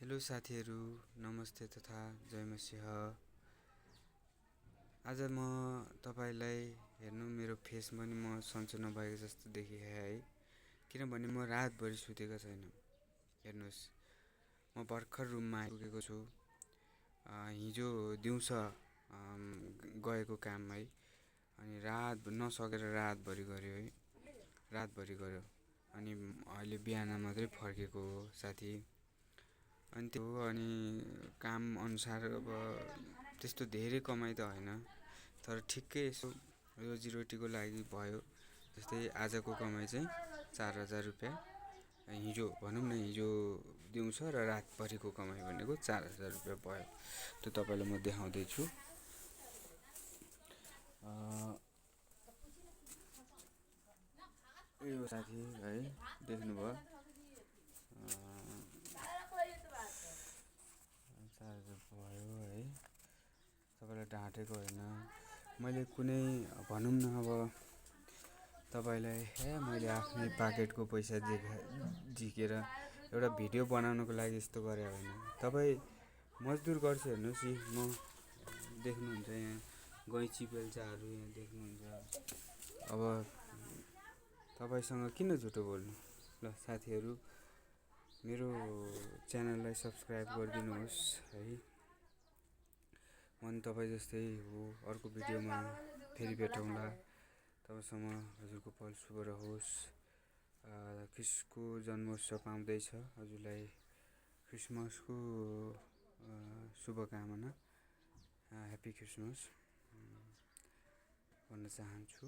Hello साथीहरू, नमस्ते तथा जय मसिह। आज म तपाईलाई हेर्नु मेरो फेस पनि म सन्चो नभएको जस्तो देखिए है, किनभने म रातभरि सुतेको छैन। हेर्नुहोस्, म भर्खर रुममा आइपुगेको छु। हिजो दिउँसो गएको काम है, अनि रात नसकेर रातभरि गऱ्यो है, रातभरि गऱ्यो अनि अहिले बिहान मात्रै फर्केको हो साथी। अनि त्यो अनि काम अनुसार अब त्यस्तो धेरै कमाइ त होइन, तर ठिक्कै यसो रोजीरोटीको लागि भयो। जस्तै आजको कमाइ चाहिँ 4000 रुपियाँ, हिजो भनौँ न हिजो दिउँसो र रातभरिको कमाइ भनेको 4000 रुपियाँ भयो। त्यो तपाईँलाई म देखाउँदैछु। यो साथी है, देख्नुभयो 4000 भयो है। तपाईँलाई ढाँटेको होइन, मैले कुनै भनौँ न अब तपाईँलाई मैले आफ्नै पाकेटको पैसा झिकेर एउटा भिडियो बनाउनको लागि यस्तो गरे होइन। तपाईँ मजदुर गर्छु हेर्नुहोस्, म देख्नुहुन्छ यहाँ गैँची बेल्चाहरू यहाँ देख्नुहुन्छ। अब तपाईँसँग किन झुटो बोल्नु। ल साथीहरू, मेरो च्यानललाई सब्सक्राइब गरिदिनुहोस् है। मन तपाईँ जस्तै हो, अर्को भिडियोमा फेरि भेटौँला। तबसम्म हजुरको पल शुभ रहोस्। ख्रिस्टको जन्मोत्सव आउँदैछ, हजुरलाई क्रिसमसको शुभकामना, ह्याप्पी क्रिसमस भन्न चाहन्छु।